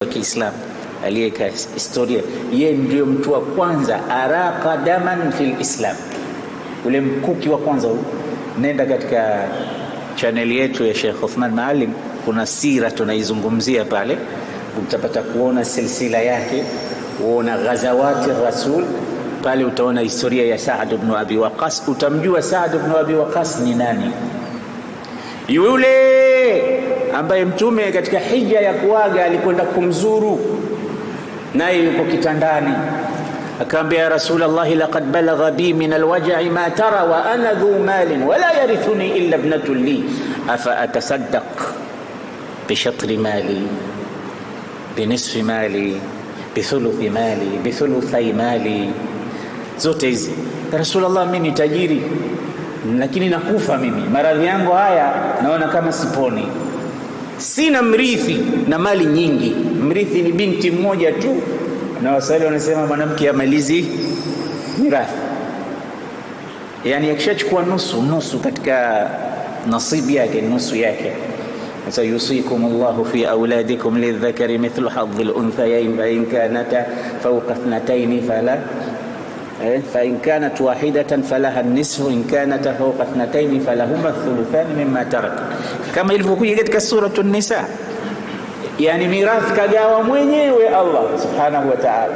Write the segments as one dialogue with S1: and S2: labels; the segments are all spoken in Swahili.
S1: Wa Kiislamu aliyeka historia, yeye ndio mtu wa kwanza araqa daman fil Islam, ule mkuki wa kwanza huu. Nenda katika chaneli yetu ya Sheikh Othman Maalim, kuna sira tunaizungumzia pale, utapata kuona silsila yake, uona ghazawati rasul pale, utaona historia ya Saad ibn Abi Waqas. Utamjua Saad ibn Abi Waqas ni nani, yule ambaye Mtume katika hija ya kuaga alikwenda kumzuru, naye yuko kitandani, akaambia ya Rasulullah, laqad balagha bi min alwaj'i ma tara wa ana dhu malin wala yarithuni illa ibnatun li afa atasaddaq bishatri mali binisfi mali bithuluthi mali bithuluthai mali. Zote hizi ya Rasulullah, mimi ni tajiri lakini nakufa mimi, maradhi yangu haya naona kama siponi, sina mrithi na mali nyingi. Mrithi ni binti mmoja tu, na Waswahili wanasema mwanamke amalizi mirathi, yani akishachukua nusu nusu katika nasibu yake, nusu yake. Sasa yusikum Allahu fi auladikum lidhakari mithlu hadhi al-unthayayn fa in kanata fawqa ithnatayn fala fa in kanat wahidatan falaha an-nisfu in kanat fawqa ithnatayn falahuma thuluthan mimma tarak, kama ilivyokuja katika suratu Nisa. Yani mirathi kagawa mwenyewe Allah subhanahu wa ta'ala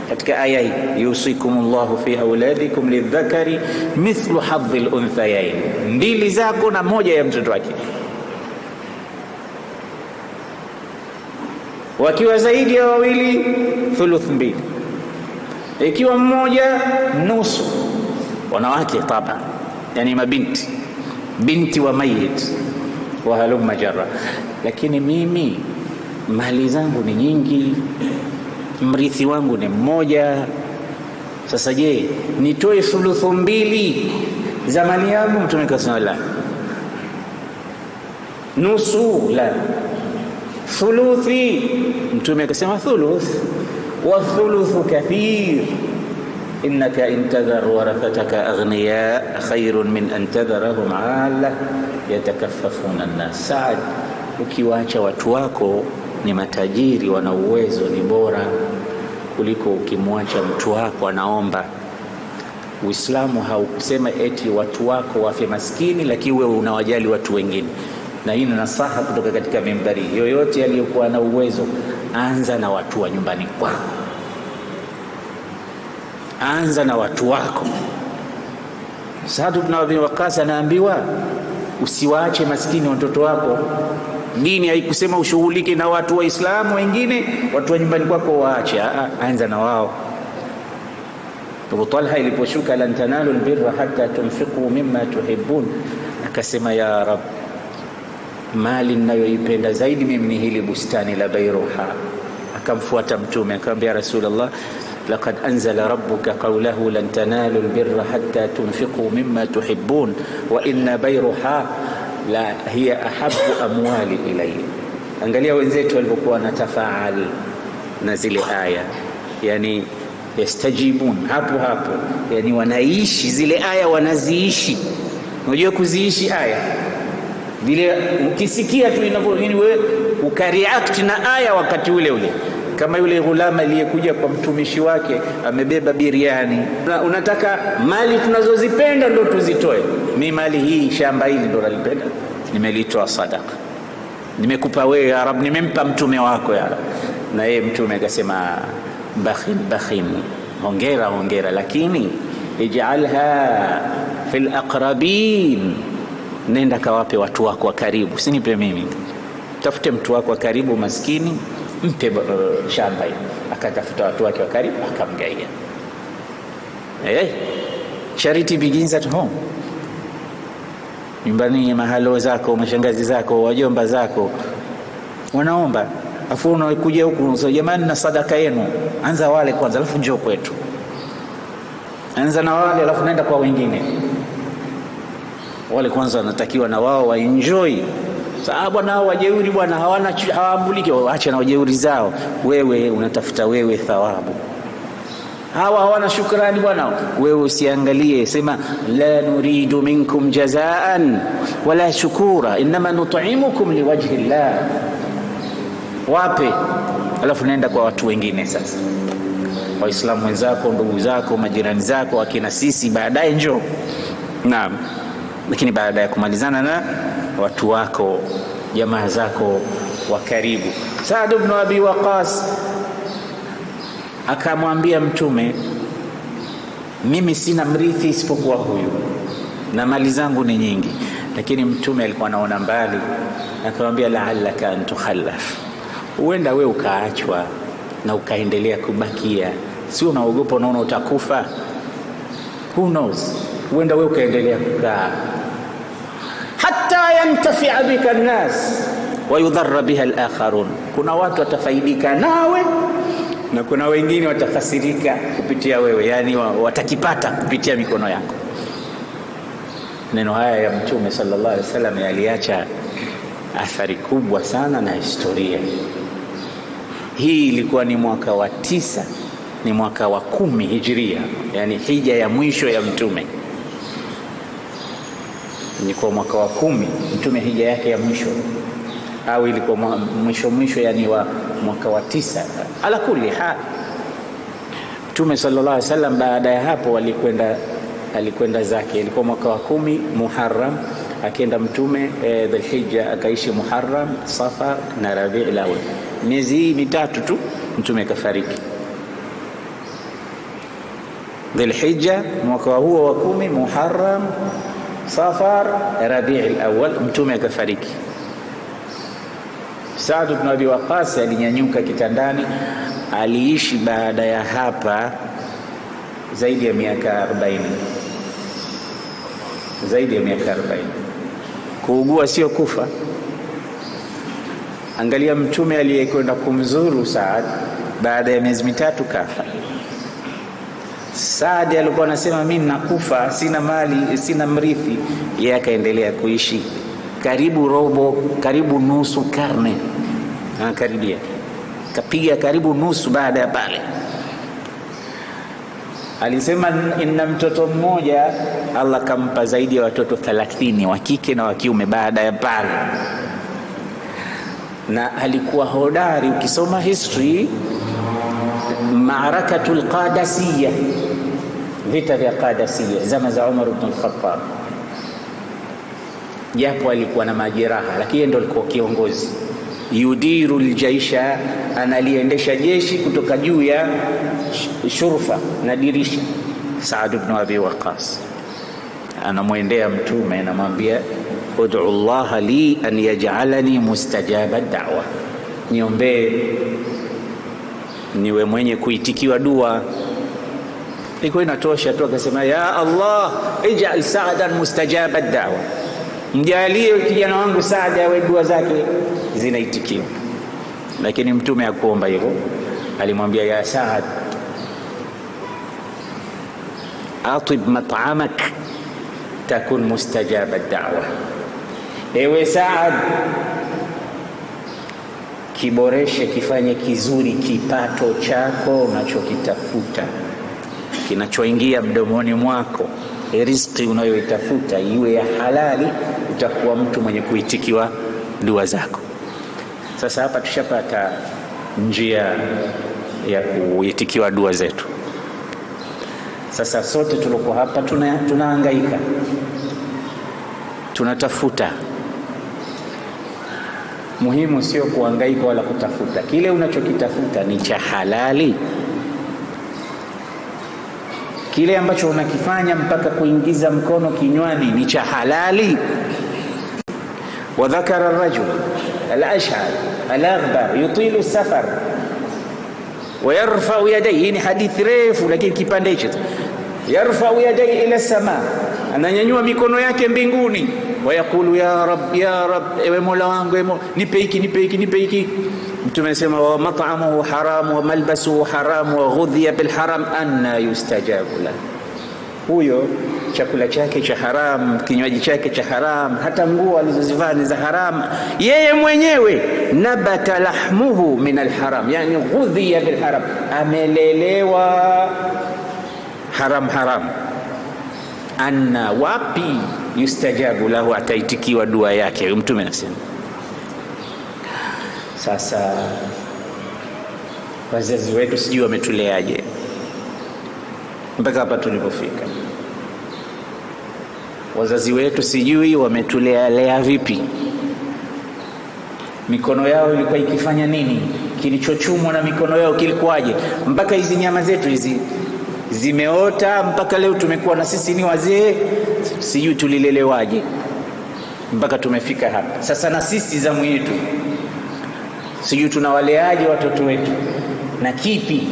S1: katika aya hii, yusikumullahu fi auladikum lidhakari mithlu hadhi al-unthayayn, mbili zako na moja ya mtoto wake. Wakiwa zaidi ya wawili thuluth mbili, ikiwa mmoja nusu. Wanawake taba, yani mabinti, binti wa mayit wa halumma jarra. Lakini mimi mali zangu ni nyingi, mrithi wangu ni mmoja. Sasa je, nitoe thuluthu mbili za mali yangu? Mtume kasema la, nusu la, thuluthi. Mtume akasema thuluth wa thuluthu kathir, innaka in tadhar warathataka aghniya khairun min an tadharahum ala yatakaffafuna an-nas. Saad, ukiwaacha watu wako ni matajiri, wana uwezo, ni bora kuliko ukimwacha mtu wako anaomba. Uislamu haukusema eti watu wako wafe maskini, lakini wewe unawajali watu wengine. Na hii ni nasaha kutoka katika mimbari. Yoyote aliyokuwa na uwezo, anza na watu wa nyumbani kwako, anza na watu wako. Saad ibn Abi Waqqas anaambiwa usiwaache maskini watoto wako. Dini haikusema ushughulike na watu Waislamu wengine, watu wa nyumbani kwako waache. Anza na wao. Abu Talha iliposhuka lan tanalu albirra hatta tunfiqu mimma tuhibbun, akasema ya Rab, mali ninayoipenda zaidi mimi ni hili bustani la Bairuha. Akamfuata Mtume akamwambia Rasulullah, laqad anzala rabbuka qawlahu lan tanalu albirra hatta tunfiqu mimma tuhibbun wa inna Bairuha la hiya ahabbu amwali ilayya. Angalia wenzetu walivyokuwa wanatafaal na zile aya, yani yastajibun hapo hapo, yani wanaishi zile aya, wanaziishi. Unajua kuziishi aya vile ukisikia tu inavyo nini, wewe ukareact na aya wakati ule ule, kama yule ghulama aliyekuja kwa mtumishi wake amebeba biriani. Unataka mali tunazozipenda ndo tuzitoe. Mi mali hii, shamba hili ndo nalipenda, nimelitoa sadaka, nimekupa wewe ya Rab, nimempa mtume wako ya Rab. Na yeye mtume akasema bakhin bakhin, hongera hongera, lakini ij'alha fil aqrabin, nenda kawape watu wako wa karibu, usinipe mimi. Tafute mtu wako wa karibu maskini, mpe shamba hili. Akatafuta watu wake wa karibu akamgaia. Charity begins at home. Nyumbani, mahalo zako, mashangazi zako, wajomba zako wanaomba, afu unakuja huku unasema jamani, na sadaka yenu. Anza wale kwanza, alafu njoo kwetu. Anza na wale, alafu nenda kwa wengine. Wale kwanza wanatakiwa na wao waenjoy. Sasa bwana, hao wajeuri bwana, hawana hawaambuliki, waache na wajeuri zao. Wewe unatafuta wewe thawabu. Hawa hawana shukrani bwana, wewe usiangalie, sema la nuridu minkum jazaan wala shukura inma nut'imukum liwajhi llah. Wape alafu naenda kwa watu wengine sasa, Waislamu wenzako, ndugu zako, majirani zako, akina sisi, baadaye njoo. Naam, lakini baada ya kumalizana na watu wako, jamaa zako wa karibu. Saad ibn Abi Waqas akamwambia Mtume, mimi sina mrithi isipokuwa huyu na mali zangu ni nyingi. Lakini Mtume alikuwa anaona mbali, akamwambia la'allaka an tukhallaf, huenda we ukaachwa na ukaendelea kubakia, si unaogopa, unaona utakufa, who knows, huenda we ukaendelea kukaa, hatta yantafia bika nnas wa yudharra biha al-akharun, kuna watu watafaidika nawe na kuna wengine watakasirika kupitia wewe, yani watakipata kupitia mikono yako. Neno haya ya Mtume sallallahu alaihi wasallam yaliacha athari kubwa sana na historia. Hii ilikuwa ni mwaka wa 9, ni mwaka wa 10 Hijria, yani hija ya mwisho ya Mtume. Ilikuwa mwaka wa 10 Mtume hija yake ya mwisho, au ilikuwa mwisho mwisho, yani wa mwaka wa 9. Ala kulli hal, Mtume sallallahu alaihi wasallam baada ya hapo alikwenda zake. Ilikuwa mwaka wa 10 Muharram, akaenda Mtume Dhulhijja, akaishi Muharram, Safar na Rabiul Awwal. Miezi hii mitatu tu Mtume kafariki. Dhulhijja mwaka huo wa 10, Muharram, Safar, Rabiul Awwal, Mtume akafariki. Saad ibn Abi Waqas alinyanyuka kitandani, aliishi baada ya hapa zaidi ya miaka 40. Zaidi ya miaka 40. Kuugua sio kufa. Angalia Mtume aliyekwenda kumzuru Saad baada ya miezi mitatu kafa. Saad alikuwa anasema mimi nakufa, sina mali, sina mrithi. Yeye akaendelea kuishi karibu robo, karibu nusu karne. Anakaribia, kapiga karibu nusu baada ya pale. Alisema inna mtoto mmoja, Allah kampa zaidi ya watoto 30 wa kike na wa kiume baada ya pale. Na alikuwa hodari. Ukisoma history, Maarakatul Qadasiyya, vita vya Qadasiyya zama za Umar ibn al-Khattab, japo alikuwa na majeraha, lakini ndio alikuwa kiongozi. Yudiru aljaisha, analiendesha jeshi kutoka juu ya shurfa na dirisha. Saad ibn Abi Waqas anamwendea Mtume, anamwambia ud'u Allah li an yaj'alani mustajaba da'wa, niombee niwe mwenye kuitikiwa dua. Ilikuwa inatosha tu, akasema ya Allah ij'al Sa'dan mustajaba da'wa, mjalie kijana wangu Saad awe dua zake zinaitikiwa. Lakini Mtume hakuomba hivyo, alimwambia ya Saad atib mat'amak takun mustajaba da'wa, ewe Saad kiboreshe, kifanye kizuri kipato chako unachokitafuta, kinachoingia mdomoni mwako, riziki unayoitafuta iwe ya halali, utakuwa mtu mwenye kuitikiwa dua zako. Sasa hapa tushapata njia ya kuitikiwa dua zetu. Sasa sote tulikuwa hapa tunahangaika, tunatafuta. Muhimu sio kuhangaika wala kutafuta. Kile unachokitafuta ni cha halali. Kile ambacho unakifanya mpaka kuingiza mkono kinywani ni cha halali. Wa dhakara ar-rajul al-ash'ar al-aghbar yutilu safar wa yarfa'u yadayhi. Ni hadithi refu, lakini kipande hicho, yarfa'u yadayhi ila sama, ananyanyua mikono yake mbinguni, wa yakulu ya rab ya rab, ewe Mola wangu, ewe nipe hiki nipe hiki nipe hiki. Mtume anasema wa mat'amuhu haram wa malbasuhu haram wa ghudhiya bil haram anna yustajabu la. Huyo chakula chake cha haram, kinywaji chake cha haram, hata nguo alizozivaa ni za haram, yeye mwenyewe nabata lahmuhu min alharam, yani ghudhiya bil haram, amelelewa haram haram. Anna, wapi yustajabu lahu, ataitikiwa dua yake. Mtume anasema. Sasa Wazazi wetu sijui wametuleaje mpaka hapa tulipofika. Wazazi wetu sijui wametulea vipi, mikono yao ilikuwa ikifanya nini, kilichochumwa na mikono yao kilikuwaje, mpaka hizi nyama zetu hizi zimeota mpaka leo tumekuwa na sisi ni wazee, sijui tulilelewaje mpaka tumefika hapa. Sasa na sisi zamu yetu, sijui tunawaleaje watoto wetu na kipi.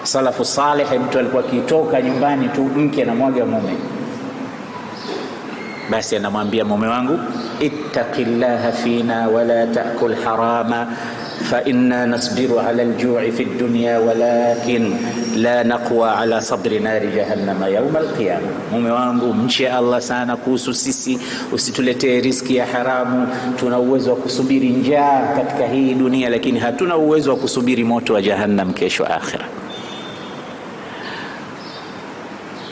S1: Salafu salih, mtu alikuwa akitoka nyumbani tu, mke anamwaga mume, basi anamwambia mume wangu, ittaqillaha fina wala taakul harama fa inna nasbiru ala aljui fi dunya walakin la naqwa ala sabri nari jahannama yauma alqiyama. Mume wangu, mche Allah sana kuhusu sisi, usituletee riski ya haramu. Tuna uwezo wa kusubiri njaa katika hii dunia, lakini hatuna uwezo wa kusubiri moto wa jahannam kesho akhira.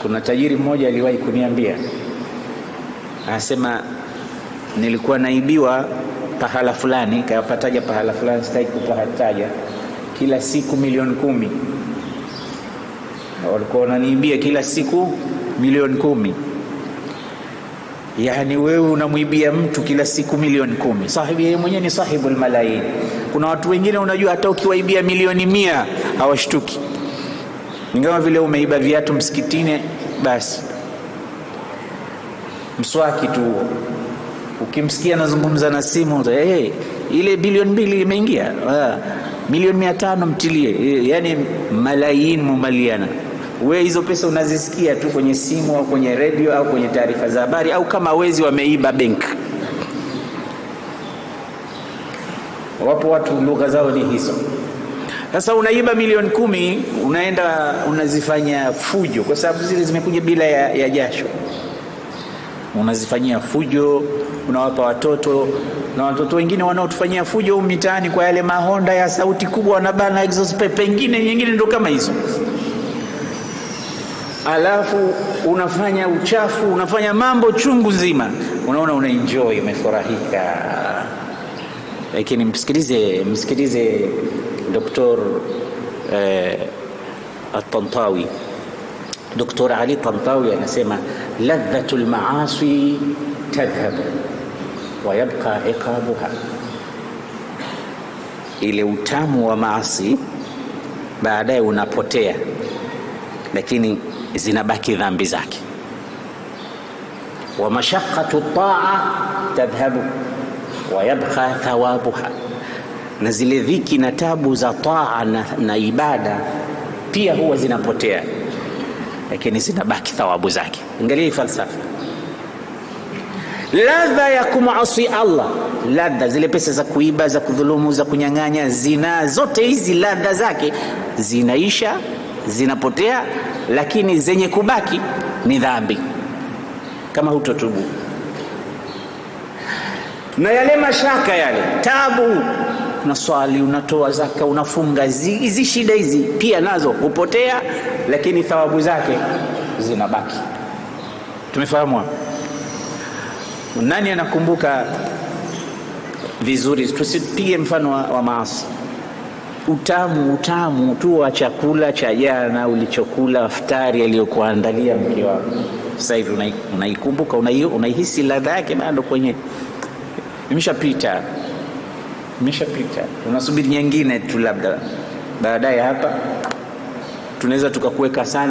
S1: Kuna tajiri mmoja aliwahi kuniambia, anasema nilikuwa naibiwa pahala fulani, kayapataja pahala fulani, sitaki kupataja, kila siku 10,000,000. Walikuwa wananiibia kila siku 10,000,000. Yani wewe unamwibia mtu kila siku 10,000,000. Sahibi yeye mwenyewe ni sahibul malayin. Kuna watu wengine unajua hata ukiwaibia 100,000,000 hawashtuki. Ni kama vile umeiba viatu msikitini, basi mswaki tu huo. Ukimsikia anazungumza na simu, hey, ile 2,000,000,000 imeingia, 500,000,000 mtilie. Yani malayin mumaliana. Wewe hizo pesa unazisikia tu kwenye simu au kwenye radio au kwenye taarifa za habari, au kama wezi wameiba benki. Wapo watu lugha zao ni hizo. Sasa unaiba 10,000,000, unaenda unazifanya fujo, kwa sababu zile zimekuja bila ya jasho. Unazifanyia fujo, unawapa watoto, na watoto wengine wanaotufanyia fujo mitaani kwa yale mahonda ya sauti kubwa, wanabana exhaust pipe, pengine nyingine ndio kama hizo. Alafu unafanya uchafu, unafanya mambo chungu nzima, unaona una enjoy, umefurahika. Lakini msikilize Dr. At-Tantawi. Dr. Ali Tantawi anasema ladhatul maasi tadhhabu wa yabqa iqabuha. Ile utamu wa maasi baadaye unapotea, lakini zinabaki dhambi zake. Wa mashaqqatu taa tadhhabu wa yabqa thawabuha. Na zile dhiki na tabu za taa na ibada pia huwa zinapotea, lakini zinabaki thawabu zake. Angalia hii falsafa. Ladha ya kumuasi Allah, ladha zile pesa za kuiba, za kudhulumu, za kunyang'anya, zina zote hizi ladha zake zinaisha, zinapotea, lakini zenye kubaki ni dhambi kama hutotubu. Na yale mashaka yale, tabu, unaswali, unatoa zaka, unafunga, hizi shida hizi pia nazo hupotea, lakini thawabu zake zinabaki. Tumefahamu? Nani anakumbuka vizuri? Tusipige mfano wa maasi. Utamu tu wa chakula cha jana ulichokula, iftari aliyokuandalia mke wako, sasa hivi unaikumbuka, unaihisi ladha yake bado kwenye, imeshapita, unasubiri nyingine tu, labda baadaye hapa tunaweza tukakuweka sana.